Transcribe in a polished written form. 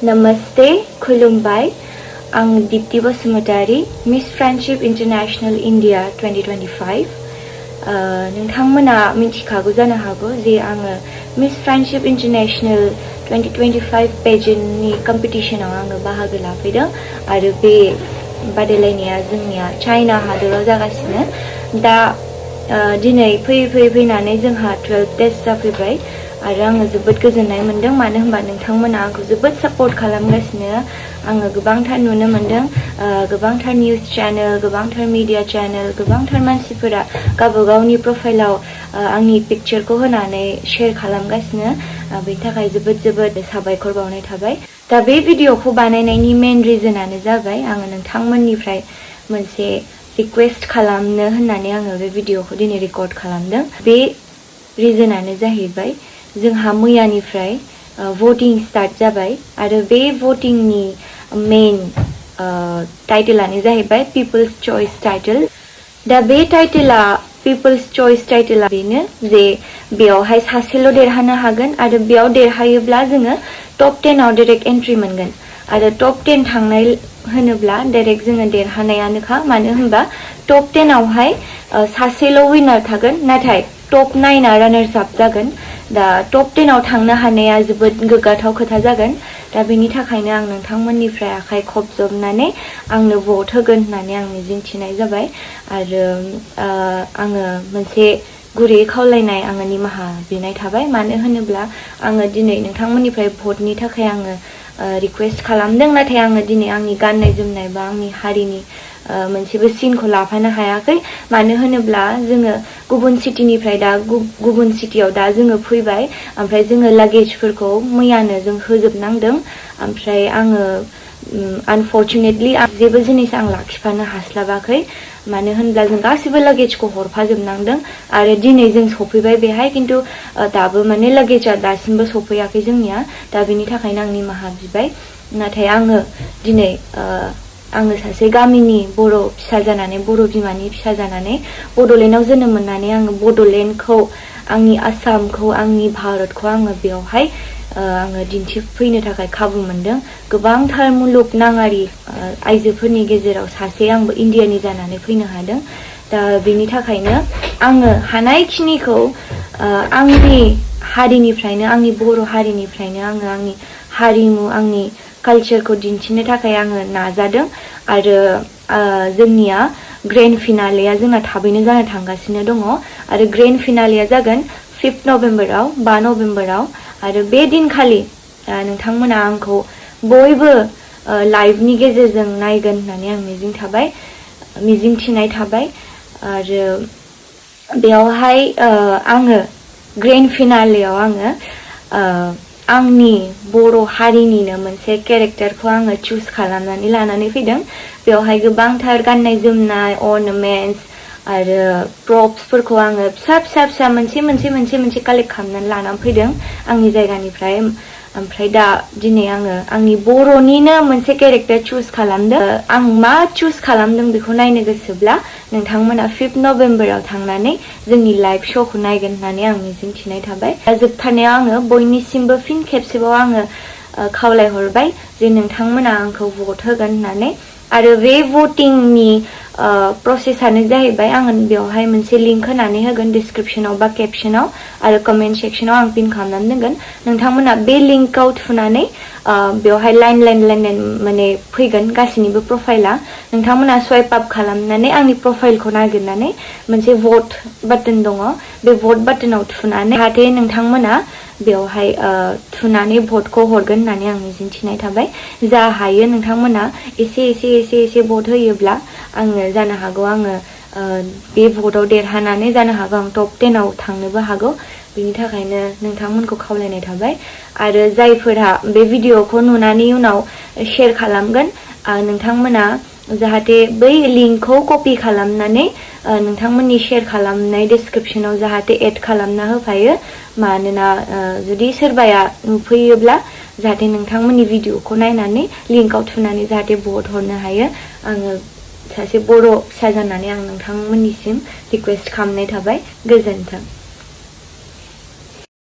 नमस्ते खुलुमबाय आं Deepti Basumatary miss friendship international India 2025 नोंथांमोना मिथिखागौ जानो हागौ जे आङो मिस फ्रेंडशिप इंटरनेशनल 2025 पेजेंटनि कम्पिटिशनाव आङो बाहागो लाफैदों आरो बे बादायलायनाया जोंनिया चाइना हादराव जागासिनो दा दिनै फैनानै जोंहा 12 days जाफैबाय आरो आङो जोबोद गोजोननाय मोनदों मानो होनबा नोंथांमोना आंखौ जोबोद सपोर्ट खालामगासिनो आङो गोबांथार नुनो मोनदों गोबांथार निउज चैनल गोबांथार मीडिया चैनल गोबांथार मानसिफोरा गावबागावनि प्रोफाइलाव आंनि पिक्चरखौ होनानै शेयर खालामगासिनो बेनि थाखाय जोबोद साबायखर बावनाय थाबाय दा बे भिडिअखौ बानायनायनि मेन रिजनानो जाबाय आङो नोंथांमोननिफ्राय मोनसे रिक्वेस्ट खालामनो होननानै आङो बे भिडिअखौ दिनै रेकर्ड खालामदों बे रिजनानो जाहैबाय जोंहा मैयानिफ्राय voting स्टार्ट जाबाय आरो बे votingनि मेन टाइटलानो जाहैबाय पिपल्स चॉइस टाइटल दा बे टाइटला पिपल्स चॉइस टाइटला बेनो जे बेयावहाय सासेल' देरहानो हागोन आरो बेयाव देरहायोब्ला जोङो टप 10 आव डाइरेक्ट एन्ट्रि मोनगोन आरो टप 10 थांनाय होनोब्ला डाइरेक्ट जोङो देरहानायानोखा मानो होनबा टप 10 आवहाय सासेल' विनार थागोन नाथाय टप 9 आ रानार्स आप जागोन दा टप 10 आव थांनो हानाया जोबोद गोग्गाथाव खोथा जागोन दा बेनि थाखायनो आं नोंथांमोननिफ्राय आखाइ खबजबनानै आंनो भट होगोन होननानै आं मिजिंथिनाय जाबाय आरो आङो मोनसे गुरै खावलायनाय आङो निमाहा बिनाय थाबाय मानो होनोब्ला आङो दिनै नोंथांमोननिफ्राय भटनि थाखाय आङो रिक्वेस्ट खालामदों नाथाय आङो दिनै आंनि गाननाय जोमनाय बा आंनि हारिनि मोनसेबो सिनखौ लाफानो हायाखै मानो होनोब्ला जोङो गुबुन सिटिनिफ्राय दा गुबुन सिटियाव दा जोङो फैबाय ओमफ्राय जोङो लागेजफोरखौ मैयानो जों होजोबनांदों ओमफ्राय आङो अनफर्चुनेटलि जेबो जिनिस आं लाखिफानो हास्लाबाखै मानो होनब्ला जों गासिबो लागेजखौ हरफाजोबनांदों आरो दिनै जों सफैबाय बेहाय किन्तु दाबो माने लागेजआ दासिमबो सफैयाखै जोंनिया दा बेनि थाखायनो आं निमाहा बिबाय नाथाय आङो दिनै आङो सासे गामिनि बर' फिसा जानानै बर' बिमानि फिसा जानानै बड'लेण्डआव जोनोम मोननानै आङो बड'लेण्डखौ आंनि आसामखौ आंनि भारतखौ आङो बेयावहाय आङो दिन्थिफैनो थाखाय खाबु मोनदों गोबांथार मुलुगनाङारि आइजोफोरनि गेजेराव सासे आंबो इण्डियानि जानानै फैनो हादों दा बेनि थाखायनो आङो हानायखिनिखौ आंनि हारिनिफ्रायनो आंनि बर' हारिनिफ्रायनो आङो आंनि हारिमु आंनि कालचारखौ दिन्थिनो थाखाय आङो नाजादों आरो जोंनिया ग्रेन्ड फिनालेया जोंना थाबैनो जानो थांगासिनो दङ आरो ग्रेन्ड फिनालेया जागोन 5 नभेम्बराव 5 नभेम्बराव आरो बे दिनखालि नोंथांमोना आंखौ बयबो लाइभनि गेजेरजों नायगोन होननानै आं मिजिंथिनाय थाबाय आरो बेयावहाय आङो ग्रेन्ड फिनालेयाव आङो आंनि बर' हारिनिनो मोनसे केरेक्टारखौ आङो चुज खालामनानै लानानै फैदों बेयावहाय गोबांथार गाननाय जोमनाय अर्नामेन्ट्स आरो प्रप्सफोरखौ आङो फिसा मोनसे कालेक्ट खालामनानै लानानै फैदों आंनि जायगानिफ्राय ओमफ्राय दा दिनै आङो आंनि बर'निनो मोनसे केरेक्टार चुज खालामदों आं मा चुज खालामदों बेखौ नायनो गोसोब्ला नोंथांमोना 5 नभेम्बराव थांनानै जोंनि लाइभ श'खौ नायगोन होननानै आं मिजिंथिनाय थाबाय दा जोबथारनायाव आङो बयनिसिमबो फिन खेबसेबाव आङो खावलायहरबाय जे नोंथांमोना आंखौ भट होगोन होननानै आरो बे भटिंनि प्रसेसआनो जाहैबाय आङो बेवहाय मोनसे लिंक होनानै होगोन डिस्क्रिप्शनाव बा केप्शनाव आरो कमेन्ट सेक्शनाव आं पिन खालामनानै दोनगोन नोंथांमोना बे लिंकआव थुनानै बेवहाय लाइन माने फैगोन गासैनिबो प्रफाइला नोंथांमोना स्वाइप आप खालामनानै आंनि प्रफाइलखौ नागिरनानै मोनसे भट बाटन दङ बे भट बाटनाव थुनानै जाहाथे नोंथांमोना बेवहाय थुनानै भटखौ हरगोन होननानै आं मिजिंथिनाय थाबाय जा हायो नोंथांमोना एसे भट होयोब्ला आङो जानो हागौ आङो बे भटआव देरहानानै जानो हागौ आं टप 10 आव थांनोबो हागौ बेनि थाखायनो नोंथांमोनखौ खावलायनाय थाबाय आरो जायफोरा बे भिडिअखौ नुनानै उनाव शेयर खालामगोन नोंथांमोना जाहाथे बै लिंकखौ कपि खालामनानै नोंथांमोननि शेयर खालामनाय डिस्क्रिप्शनाव जाहाथे एड खालामना होफायो मानोना जुदि सोरबाया नुफैयोब्ला जाहाथे नोंथांमोननि भिडिअखौ नायनानै लिंकआव थुनानै जाहाथे भट हरनो हायो आङो सासे बर' फिसा जानानै आं नोंथांमोननिसिम रिक्वेस्ट खालामनाय थाबाय गोजोन्थों